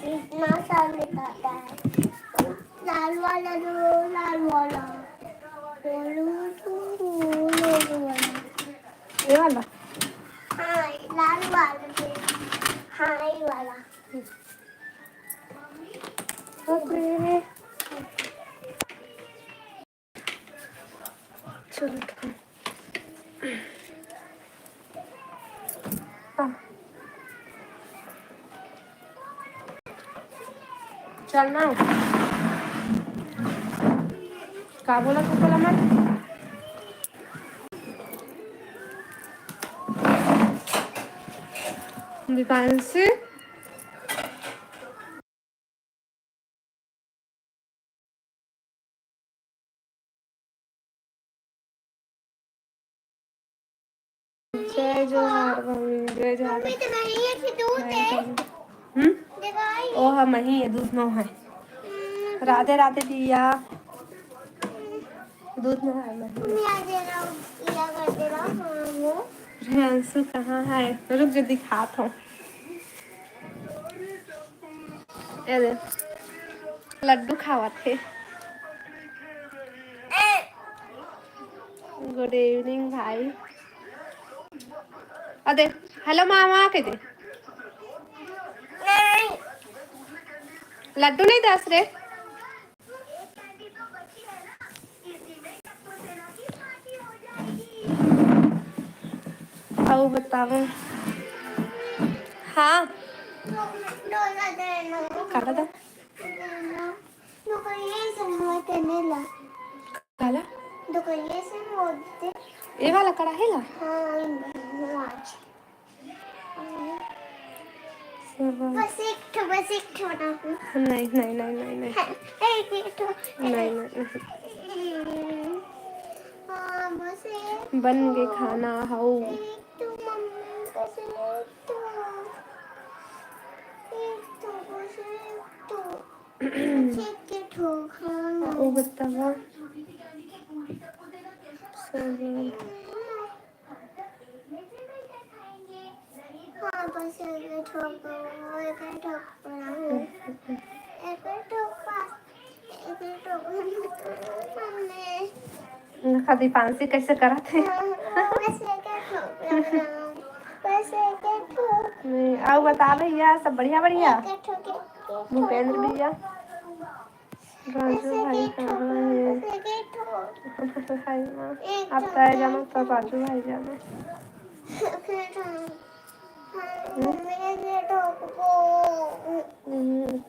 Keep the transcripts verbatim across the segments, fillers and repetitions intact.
इतना सारे दादा है। लाल वाला दो, लाल वाला। बोलू तू, बोलू वाला। ये वाला? हाँ, लाल वाला दे। हाँ, ये वाला। ओके। चलो, ठीक है। हाँ। चल ना। का बोला तू, बोला मत। दीपांशु। जय जोहार मम्मी, जय जोहार। मम्मी, तो नहीं है कि दूध है? हम्म? देखो, आई। ओ हाँ, मही है, दूध नो है। हम्म। राधे राधे भैया। दूध नो है मही। मम्मी, आ दे रहा हूँ, क्या कर दे रहा हूँ, हाँ, वो। प्रियांशु कहाँ है? रुक जो दिखात हूँ। ए दे, लड्डू खावत हे। Good evening भाई। अ दे, hello मामा कह दे। लड्डू नहीं दस रे। अउ बताओ। हाँ। काला दा? काला? ए वाला कढ़ाई ला? हाँ, आज। बस एक ठो, बस एक ठो बनाहूँ। नहीं, नहीं, नहीं, नहीं, नहीं। एक, एक ठो। नहीं, नहीं, नहीं। हाँ, बस एक बन के ठो। खाना हऊ। एक ठो मम्मी, बस एक ठो। एक ठो, बस एक ठो। बस एक ठो खाना। ओ बतावा। सब हाँ, बस एक ठोक, एक ठोक बनाऊँ। एक ठोक पास, एक ठोक मम्मी। देखा दीपांशी कैसे करत हे। हाँ, हाँ, बस एक ठोक बनाऊँ। बस एक ठोक। नहीं, अउ बता भैया, सब बढ़िया, बढ़िया? एक ठोक, एक ठोक। भूपेंद्र भैया। राजू भाई कहाँ है? भाई माँ, आप तो आ जाना, तो राजू भाई जाना। हम्म।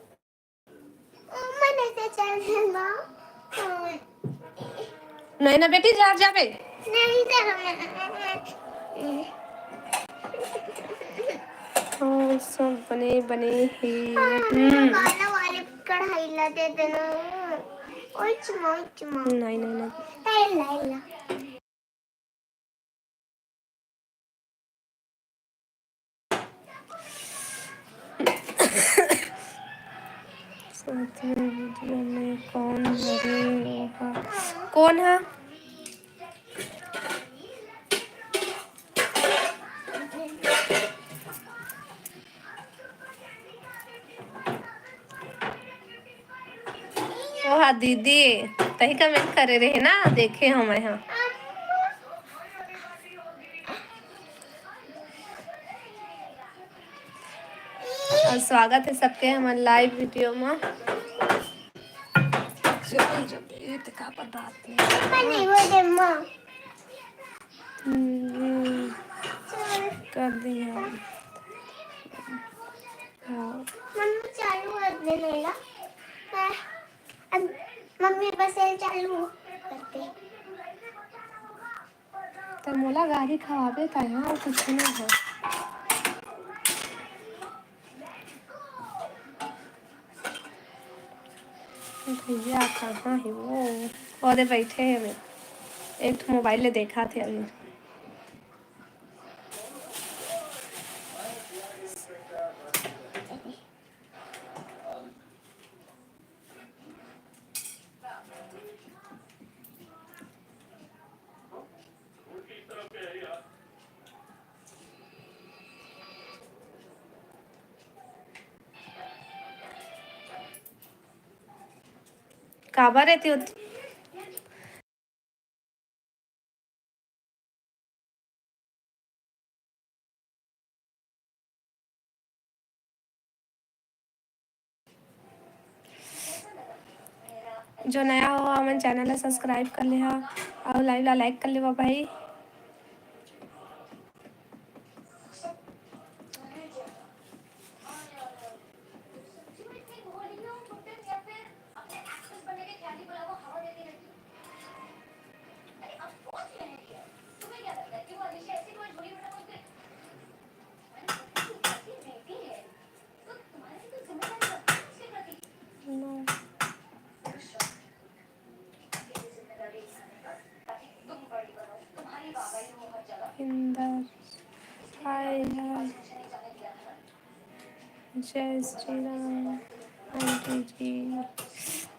नहीं ना बेटी, जा, जा बे। नहीं, जा। और सब बने, बने हे। हाँ, हम्म। काला वाले कढ़ाई ला दे देना। ओए चुमा, ओए चुमा। नहीं, नहीं, नहीं। ला, ला, ला। साथ में वीडियो में कौन हरे ओहा? कौन हा? ओहा दीदी, तही comment करे रहे ना, देखे हंव मैं हा। और स्वागत है सबके हमर live video में। चल, जब ये तो का पता नहीं। हम्म, कर दिया। हाँ। मम्मी चालू कर दे मेरा। मैं, अब मम्मी बस ये चालू करते। त मोला गारी खवाबे त यहाँ कुछ नहीं है। भैया कहाँ है वो? ओदे बैठे हैं, मैं एक ठो mobile ले देखा थे अभी। काबर एती ओती? जो नया हो, हमन channel ला subscribe कर लेहा अउ live ला like कर लेवा भाई। इंदर, हाय, हाय। जय श्री राम, आंटी जी,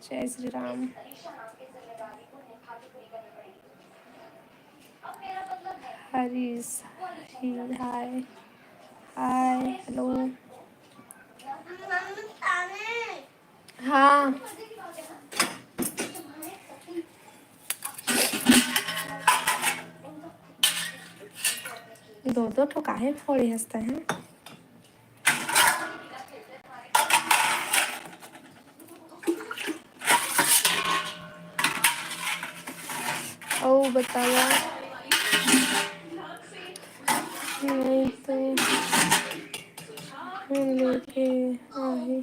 जय श्री राम। हरीश, ही, हाय, हाय, हेलो। हाँ। दो दो ठो काहे फोड़े हंसता है? अउ बतावा, नहीं तो हम लेके आए।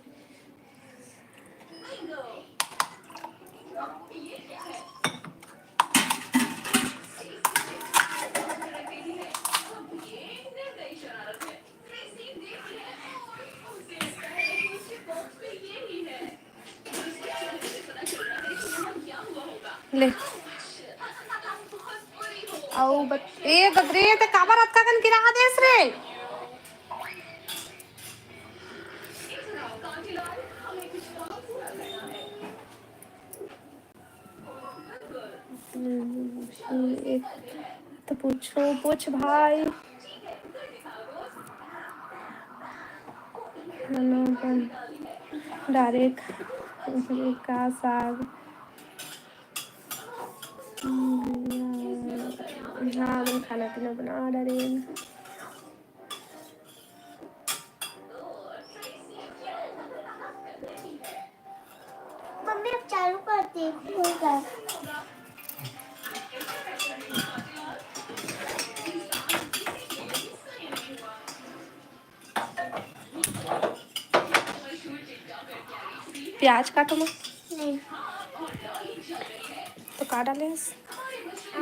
ले। अउ बत-, ए गदरे, ते काबर अतका कन गिरा देस रे? एक तो पूछो, पूछ भाई। खाना बन डायरेक्ट का साग। हाँ, हमन खाना पीना बना डारेन। मम्मी, अब चालू कर दे, हो गया। प्याज काटो ना। नहीं। तो का डाले हस? आ,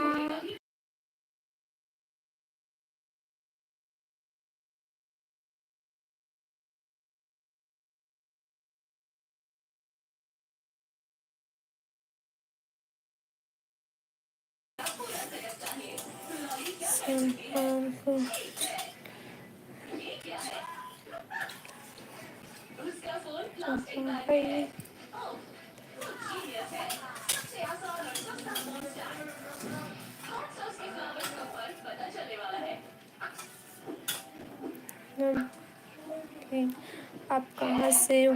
आप कहाँ से हो,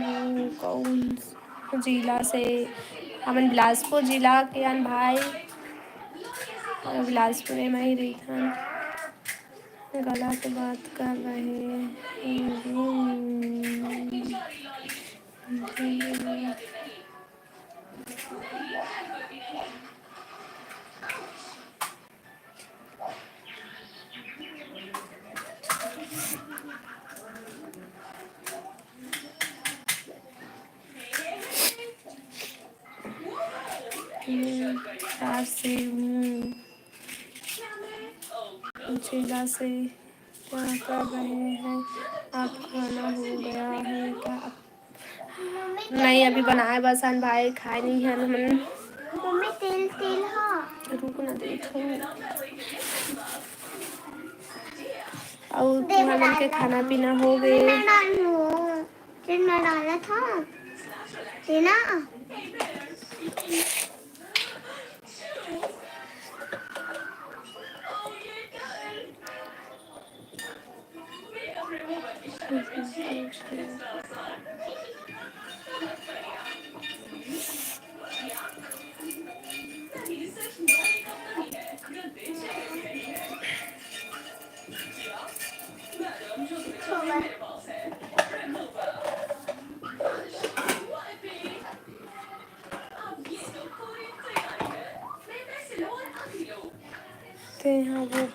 कौन जिला से? हमन बिलासपुर जिला के हन भाई, बिलासपुर में ही रहिथन। गलत बात कर रहे हैं। हम्म, प्यार से हूँ। जिला से क्या कर रहे हैं आप? खाना हो गया है क्या? नहीं, अभी बनाए बस हन भाई, खाए नहीं हन हमन। मम्मी, तेल, तेल, हाँ। रुक ना, देखो। अउ तुमन के खाना पीना हो गए? तेल ना डाला था, तेल ना।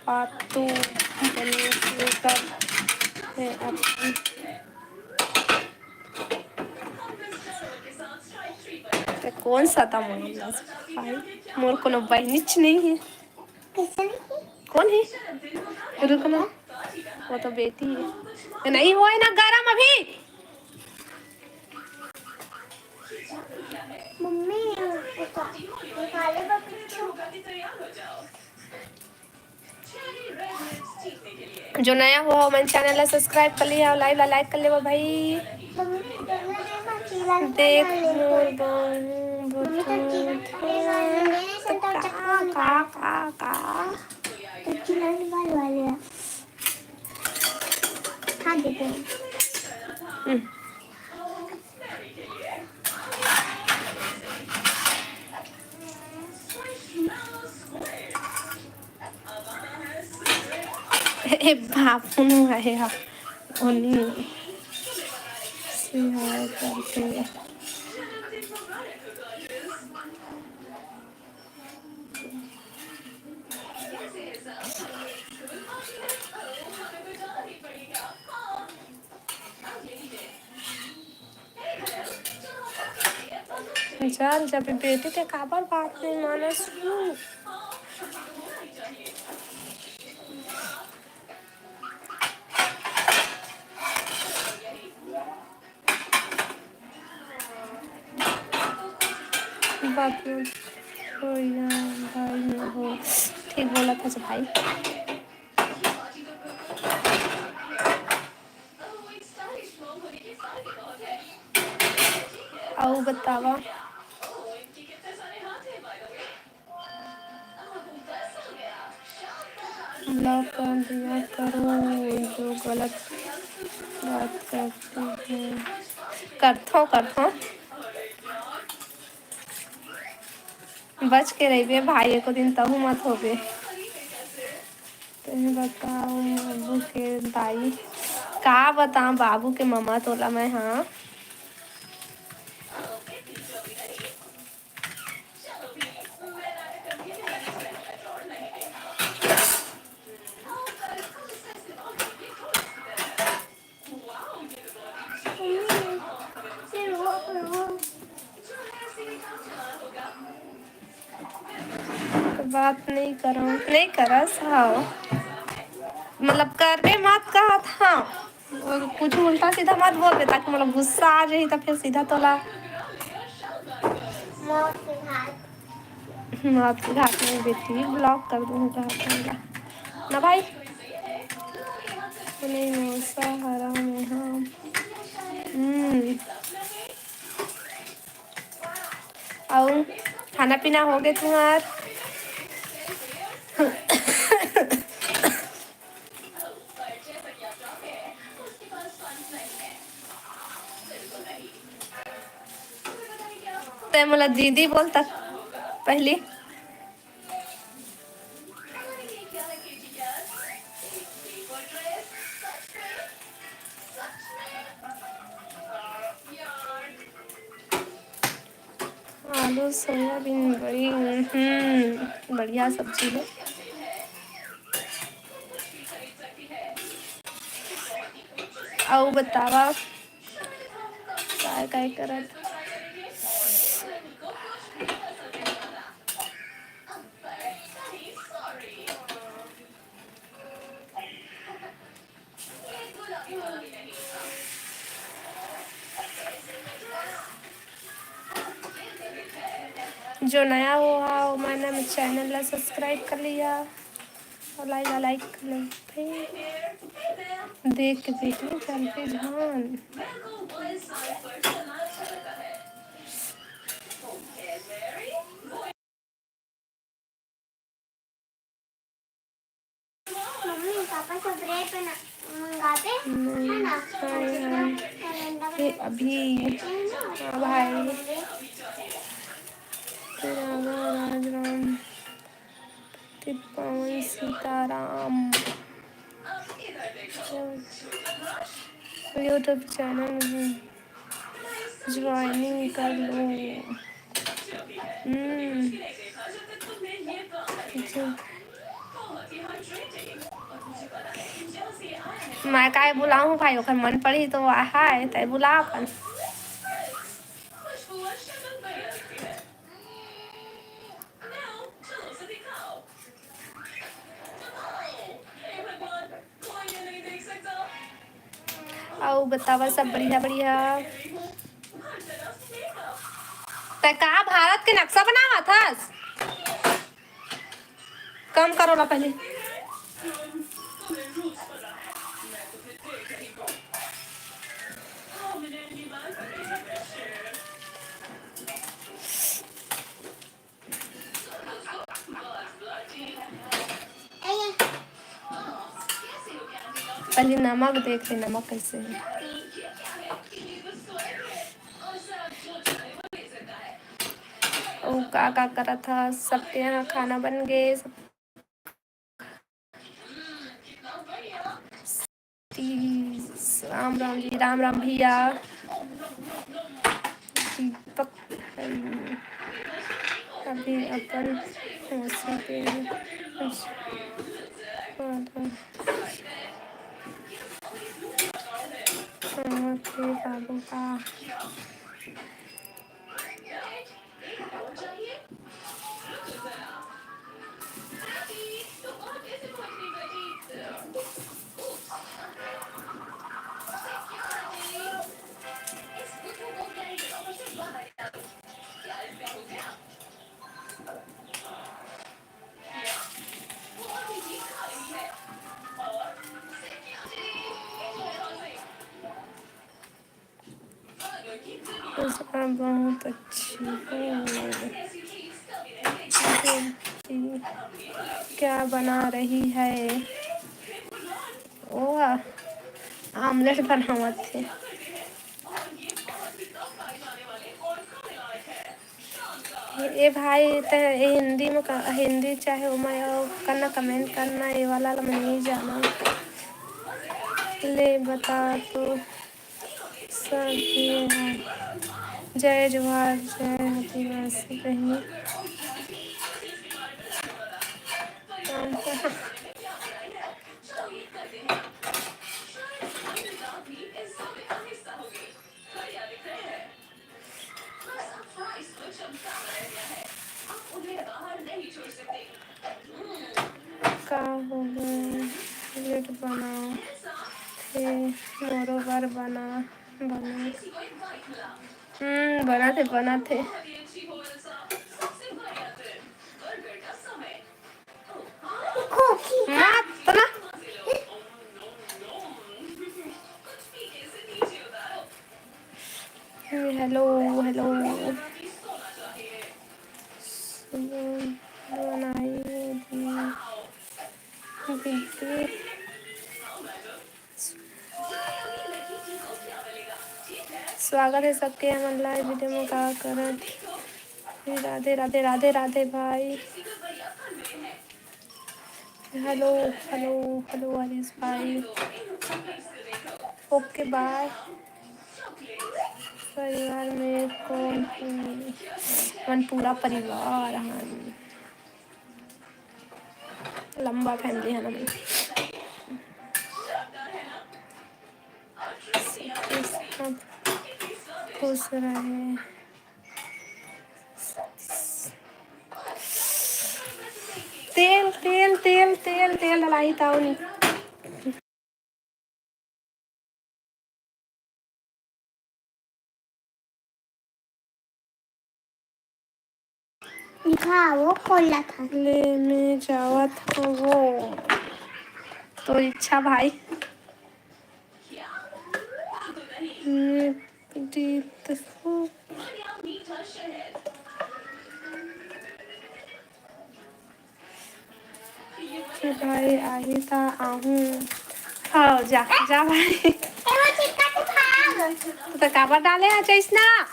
पातू बने कर हे अपन। ते कौन सा था मोर भाई? मोर कोनो बहिनीच नहीं है। कौन है? रुक ना, वो तो बेटी है। नहीं, वो है ना गरम अभी। मम्मी, निकाले बा पिच्चू। जो नया हो, मन चैनल ला सब्सक्राइब कर लिया, लाइव ला लाइक कर लेवा भाई। मम्मी, दोनों ने ना चीला देख निकाले। मोर बहू मम्मी तो चीला बुतरू निकाले वाली है, तो का, चक्कू का, निकाले। का, का? तो चीला निकाले वाली है। हाँ, देते हैं। हम्म। ए बाप, हुनु है हा। ओनी। से हा करके। चल, जब बेटी के काबर बात नहीं मानस तू? बात नहीं। ओ यार, भाई हो। ठीक बोला था भाई। अउ बतावा। ब्लॉक कर दिया करो जो गलत बात करते हैं। करथो, करथो। बच के रहिबे भाई, एको दिन तहू मत होबे। तें बताओ बाबू के दाई, का बताओ बाबू के ममा तोला मैं, हाँ। तो बात नहीं करो, नहीं करस, हाँ। मतलब करबे मत कहत, हाँ। और कुछ उल्टा सीधा मत बोलबे, ताकि मतलब गुस्सा आ जाही, तो फिर सीधा तोला मौत के घाट। मौत के घाट में बेटी ब्लॉक कर दूँ, कहा तोला। ना भाई, नहीं, मौसा हरा में, हाँ। हम्म। अउ खाना पीना हो गे तुम्हार? तैं मोला दीदी बोलता पहली। आलू सोयाबीन बड़ी, हम्म, बढ़िया सब्जी है। अउ बतावा, काय काय करत? जो नया हो हा, ओमन चैनल ला सब्सक्राइब कर लिया और लाइक, लाइक कर ले। देख के बेटी चल के जान। मम्मी, पापा सब ब्रेड बना, मंगाते हैं ना? नहीं, नहीं। ये अभी, हाँ भाई। तेरा राज राम, पवन सीताराम। YouTube चैनल में ज्वाइनिंग कर लो। हम्म। मैं काय बुलाऊं भाई, ओकर मन पड़ी तो आहाय, तय बुला अपन। अउ बतावा, सब बढ़िया बढ़िया। तय का भारत के नक्शा बनावत हस? कम करो ना पहले। पहले नमक देख ले, नमक कैसे है। ओ का का करत ह, सबके यहाँ खाना बन गए, सब राम राम जी, राम राम भैया। दीपक, अभी अपन मौसी के बाबू का बहुत अच्छी है। क्या बना रही है? ओ, आमलेट बनावत हे। ए भाई, ते हिंदी में क-, हिंदी चाहे ओमा करना, comment करना, ये वाला ला मैं नहीं जाना। ले बता तो। सब ये है। जय जोहार, जय आदिवासी बहिनी। का होगे? प्लेट बना थे, मोरो बर बना, बना। हम्म, बना थे, बना थे। मत ना। Hello, hello. बनाई दी। स्वागत है सबके हमर live video में। का करत? राधे, राधे, राधे, राधे भाई। हेलो, हेलो, हेलो हरीश भाई। OK, bye। परिवार में कौन कौन? हमन पूरा परिवार हन। लंबा family है ना भाई। सब खुश रहे। तेल, तेल, तेल, तेल, तेल डलाई ताऊ नी। दिखाओ, खोला था। ले, मैं जावत हूँ वो। तो इच्छा भाई। मैं जीत हूँ। भाई आही त आहूँ। हाँ, जा, जा भाई। तू तो काबर डाले है चैसना?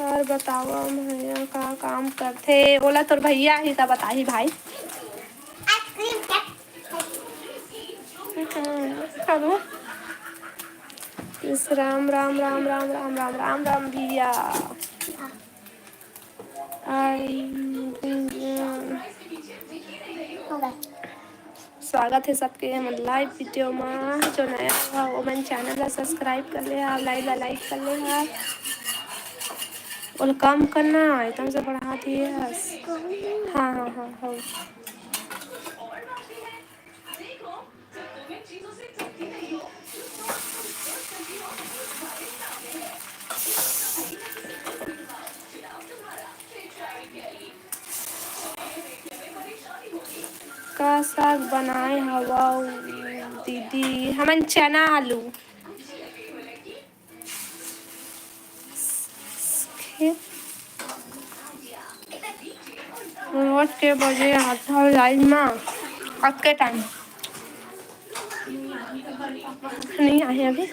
और बतावा भैया का काम करथे? ओला तोर भैया ही त बताही भाई। राम राम राम राम राम राम राम राम राम भैया। आई, स्वागत हे सबके हमर live video मा। जो नया हव, ओमन channel ला subscribe कर ले हव, live ला like कर ले हव। ओला कम करना, एकदम से बढ़ा दिए हस। हाँ, हाँ, हाँ, हो। का साग बनाए हवव दीदी? हमन चना आलू। रोज के बजे आथव live मा, अतके time। नहीं आए अभी,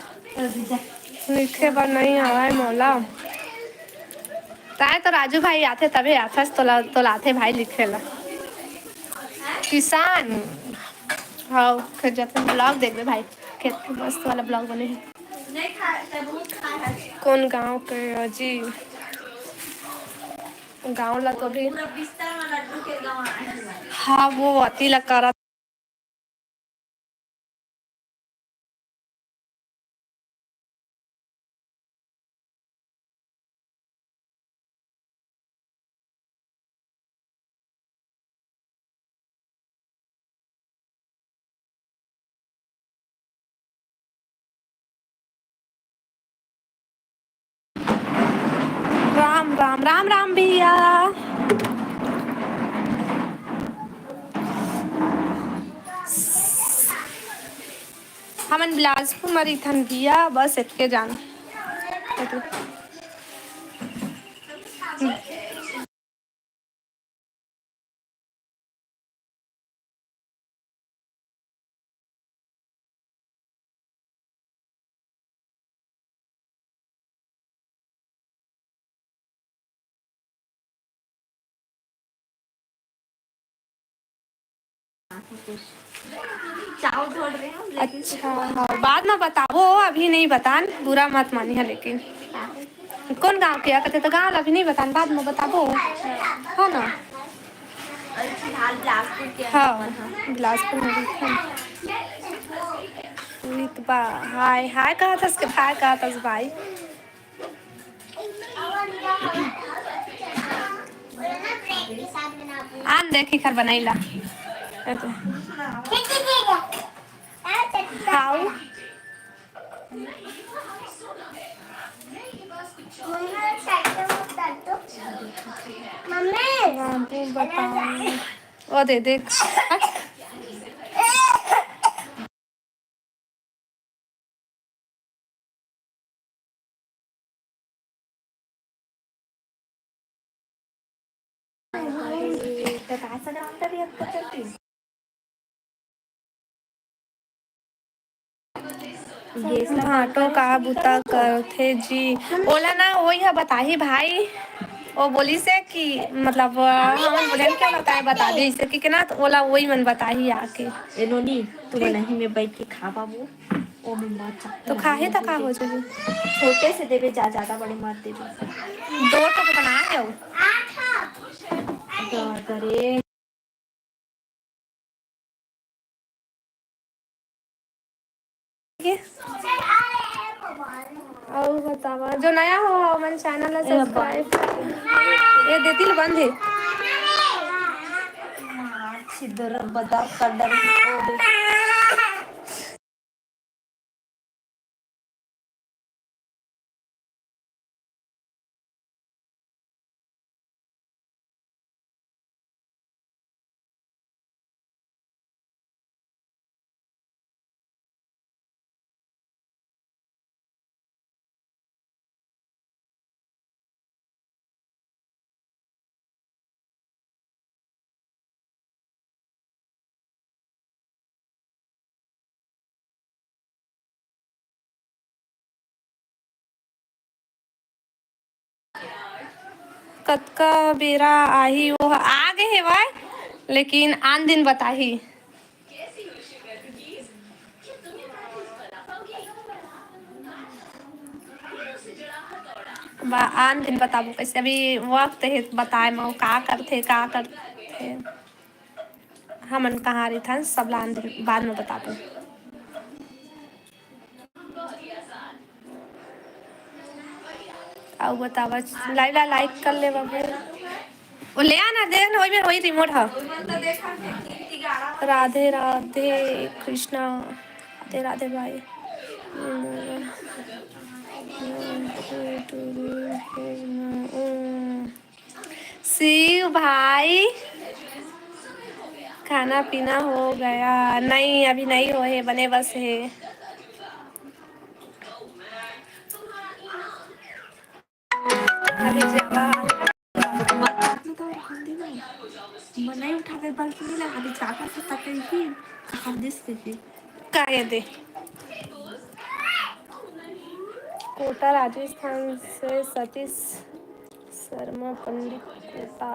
लिखे बर नहीं आए मोला। ताए तो राजू भाई आथे तभे आथस, तोला, तोलाथे भाई लिखे ला। किसान, हाँ, खेत जाते vlog देखबे भाई, खेत के मस्त वाला vlog बने हे। कौन गांव के अजी? गांव ला तो भी, हाँ, वो अति ला करत। राम राम, राम राम भैया। हमन बिलासपुर म रहिथन भैया, बस एतके जान। अच्छा, हाँ, बाद में बताबो, अभी नहीं बतान, बुरा मत मानिहा। लेकिन कौन गांव के आ, कथे तो गांव ला अभी नहीं बतान, बाद में बताबो, है ना? अरे, फिलहाल बिलासपुर के हाँ, हमन ह। बिलासपुर में भी हम। सुनीत बा, हाय, हाय कहत हस के भाई कहत हस भाई। आन देखी खर बनाई ला। हाउ। मम्मी। बाबू बताओ। ओ दे देख। भांटो का बुता करथे जी? ओला ना, ओही ह बताही भाई। ओ बोलिस हे कि मतलब, अ, हमन बोलेन के बताए, बता दे, जइसे कि ना, त ओला ओही मन बताही आके। ए नोनी, तू ठीक। मनही में बैठ के खावा वो, ओ में मत जा। तो खाही त का हो जाही? छोटे से देबे जा, ज्यादा बड़े मत देबे। दो ठो तो बना दे। दा-, दरे। अउ बतावा, जो नया हो, हमन channel ला ए अब्बा। Subscribe कर। ये देती ल बंद हे। छिदर बदा कर डर। कतका बेरा आही, वो ह आ गे हेवय, लेकिन आन दिन बताही। बा-, आन दिन बताबो कैसे, अभी वक्त हे बताए म का करथे, का करथे। हमन कहाँ रहिथन, सब ला आन दिन बाद में बताबो। अउ बतावा, live ला like कर ले बाबू। ओ ले आना, दे ना, ओई में वही remote ह। राधे राधे कृष्णा, राधे राधे भाई। शिव भाई, खाना पीना हो गया? नहीं, अभी नहीं हो हे, बने बस हे। अभी जावा। मनई उठा के बल्कि नहीं लगा, अभी जाकर से तक ही कहा दिस के। काहे दे? कोटा राजस्थान से सतीश शर्मा पंडित कोटा।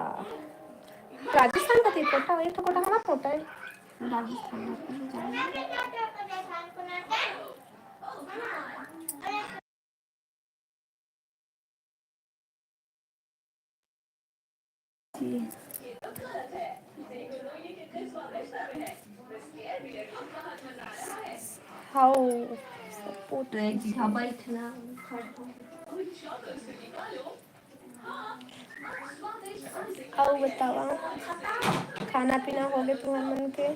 राजस्थान का थी कोटा, एक ठो कोटा हमारा कोटा है। राजस्थान का थी, जाना। How support. अउ बतावा, खाना पीना हो गए तुम्हार मन के?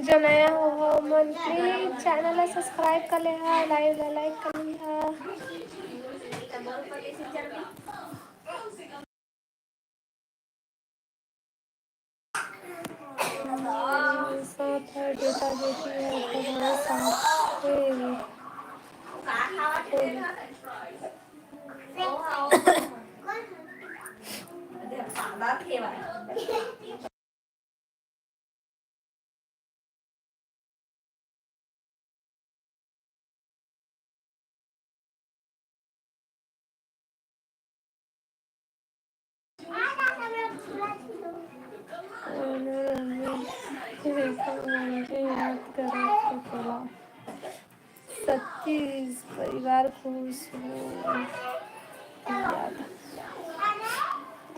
जो नया हो, हो मन, please channel ला subscribe कर ले हा, live ला like कर ले हा। साथ है, बेटा बेटी है, भगवान साथ है। सतीश परिवार खुश हो।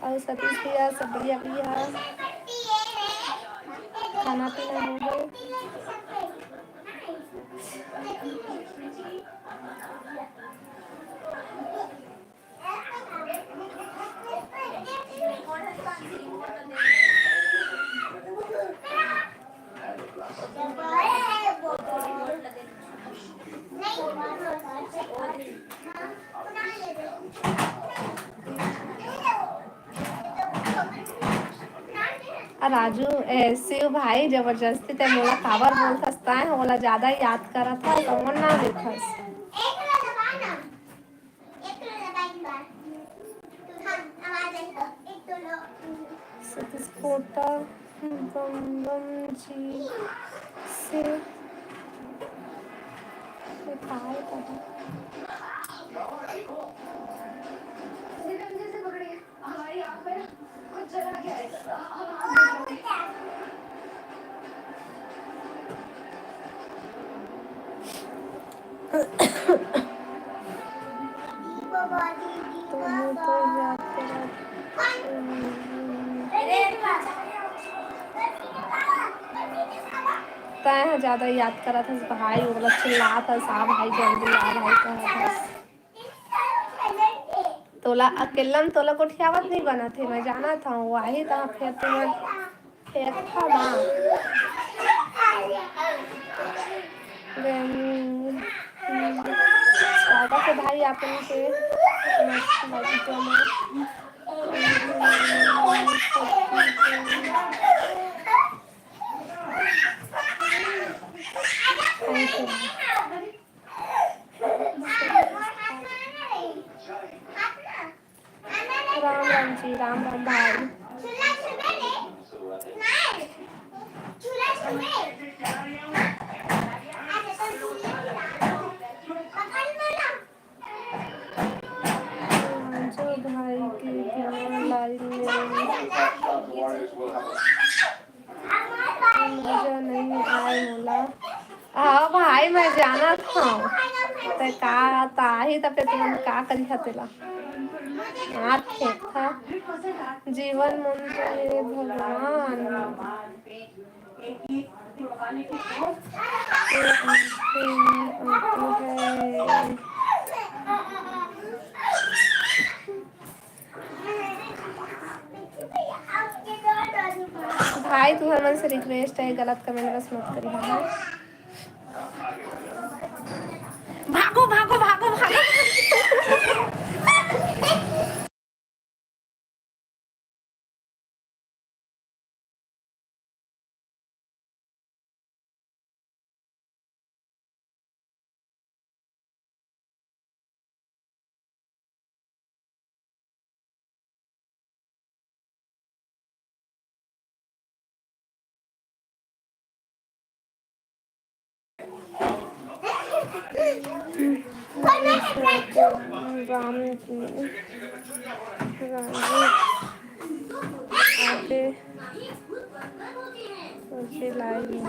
अउ सतीश भैया सब बढ़िया भैया, खाना पीना हो गए। आ राजू, ए, शिव भाई, जबरदस्ती ते मोला काबर बोलथस? ताय ओला ज्यादा याद करत हस, त मोर नाम लेथस। सतीश कोटा बम बम जी से बताए दादा। तैं ह ज्यादा याद करत हस भाई, ओला चिल्लात हस, "आ भाई, जल्दी आ भाई," कहत हस। तोला अकेल्ला म तोला गोठियावत नइ बनत हे, मैं जानत हंव, वो आही त फेर तुमन फेर थमा। स्वागत हे भाई आपन के। राम राम जी, राम राम भाई। जो भाई के ध्यान line में। का त आही, त फेर तुमन का करिहा तेला? आत फेंकथा। जीवन मन तो हे भगवान। भाई, तुहर मन से request हे, गलत comment बस मत करिहा। भागो, भागो, भागो, भागो। राम जी, राम जी, आगे उसे लाई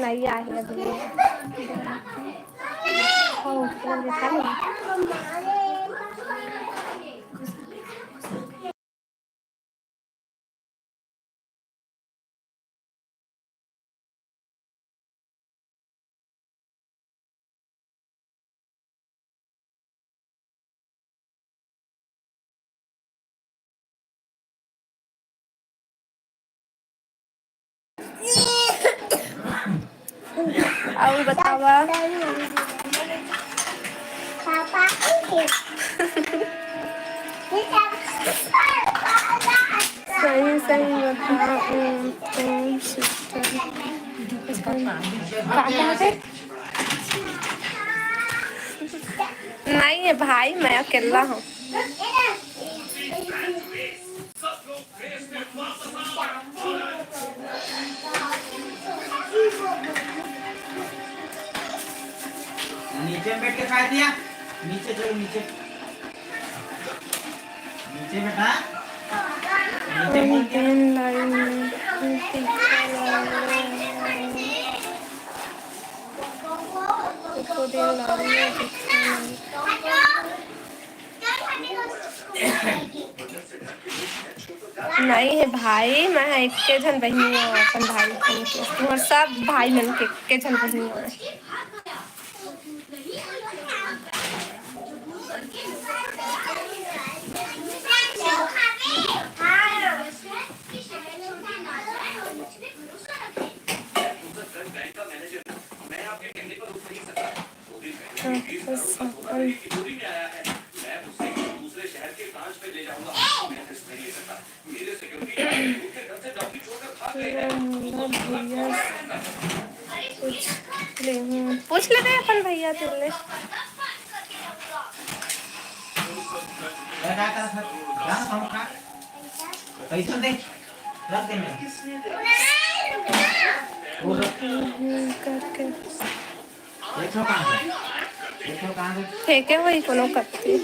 नहीं आही अभी। हो, तुमन दिखा लो। अउ बतावा। सही सही बता, ओ, ओ, sister। का कहत हे? नहीं हे भाई, मैं अकेला हूँ। नीचे में बैठ के खाए दिया, नीचे चलो, नीचे, नीचे बेटा, नीचे बोल के। नहीं हे भाई, मैं एके झन बहिनी हूँ अपन भाई मन के, तुम्हर सब भाई मन के एके झन बहिनी हूँ। पूछ ले, हम्म, पूछ ले बे अपन भैया तेरे ले। कैसे दे? रख दे मेरा। वो रख। हम्म, करके। देखो कहाँ है? देखो कहाँ है? फेंके हुई कोनो कत्ती।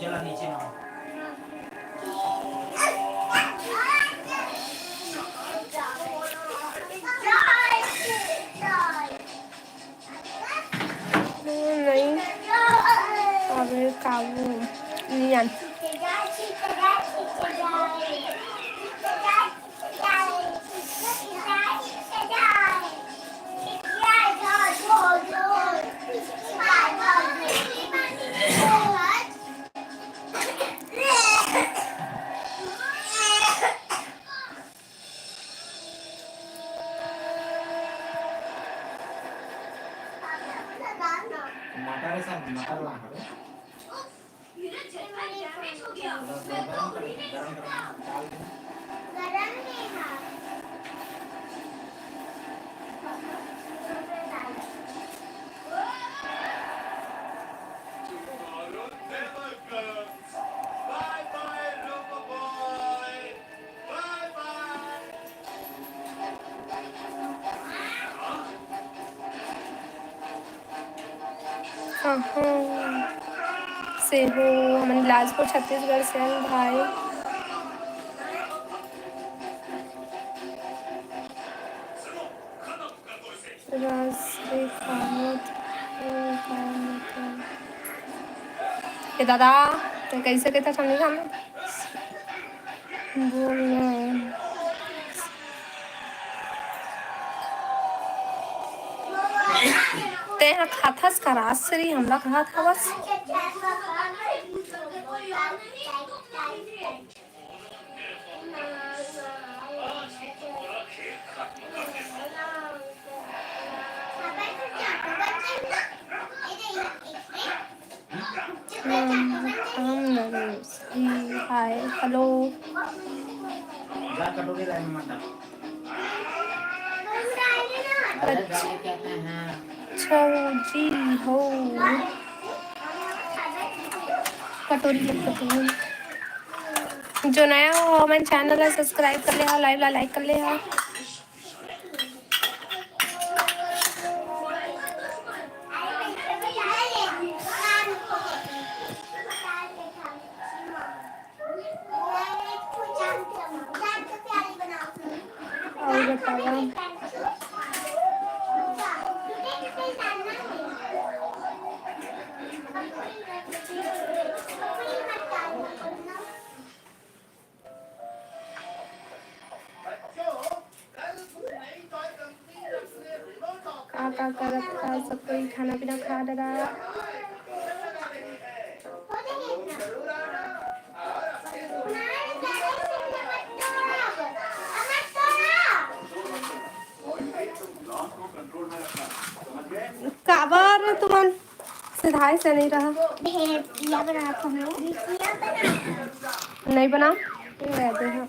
चलो नीचे आओ। नहीं, अबे काबू नहीं आन। मटर ला हवे। गरम कर, गरम कर, डाल दे। गरम नहीं है। Bye bye, Robo Boy। Bye bye। कहाँ से हो? हमन बिलासपुर, छत्तीसगढ़ से हन भाई। रस दिखावत हो का मतलब? ए दादा, तैं कइसे कहिथस, हम नइ जानन। बोल ना। तैं ह खाथस का राजश्री, हमला खात हवस। हम, हम नरेश जी, हाय, हेलो। अच्छा जी हो। कटोरी ले, कटोरी। जो नया हो, हमन चैनल ला सब्सक्राइब कर ले हा, लाइव ला लाइक कर ले हा। और बतावा। का, का करत हा? सब कोई खाना पीना खा डरा। काबर तुमन सिधाए से नइ रहा। हे, पिया बनात हन। नइ बना। ये दे, हाँ।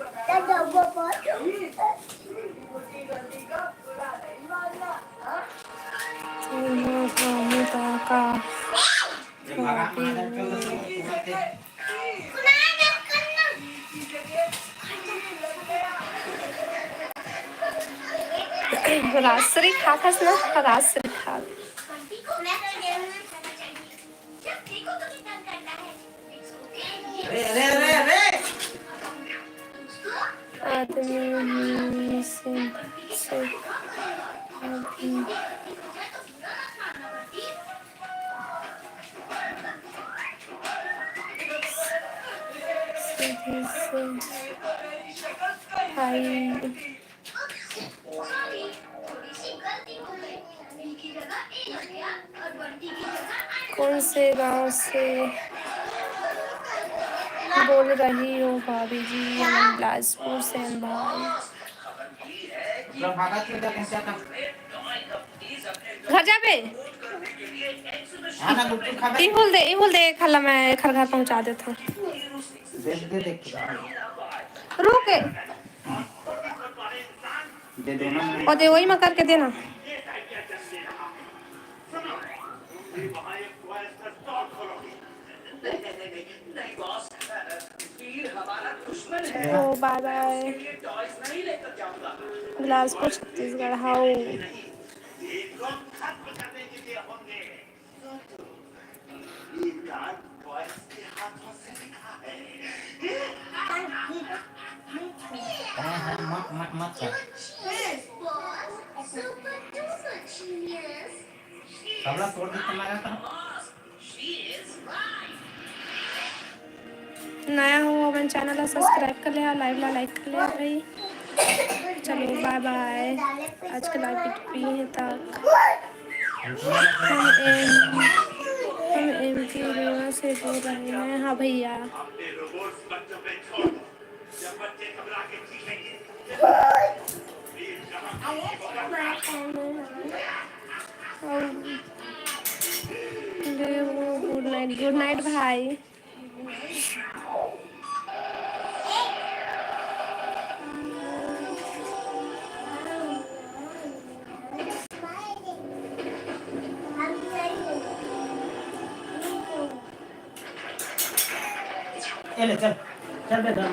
राजश्री खाथस ना, राजश्री खा। अरे, अरे, अरे, अरे। आदमी से, से, आदमी। सीधे से भाई। कौन से गांव से बोल रही हो भाभी जी? हम बिलासपुर से हैं भाई। घर जाबे? हाँ ना, गुपचुप खाबे। इहुल दे, इहुल दे, खला मैं खर घर पहुंचा देता हूँ। दे, दे, दे। रुक। दे दो ना। और दे, वही में करके देना। ओ, बाय बाय। बिलासपुर, छत्तीसगढ़, हाउ। हाँ, हाँ, मत, मत, मत कर। सबला तोड़ दे तो लगा था। नया हो, अपन चैनल ला सब्सक्राइब कर ले, लाइव ला लाइक कर ले भाई। चलो, बाय बाय। आज के लाइव वीडियो यहीं तक। हम एम, हम एम के रीवा से बोल रहे हैं। हाँ भैया। भाई। ए ले, चल, चल बेटा।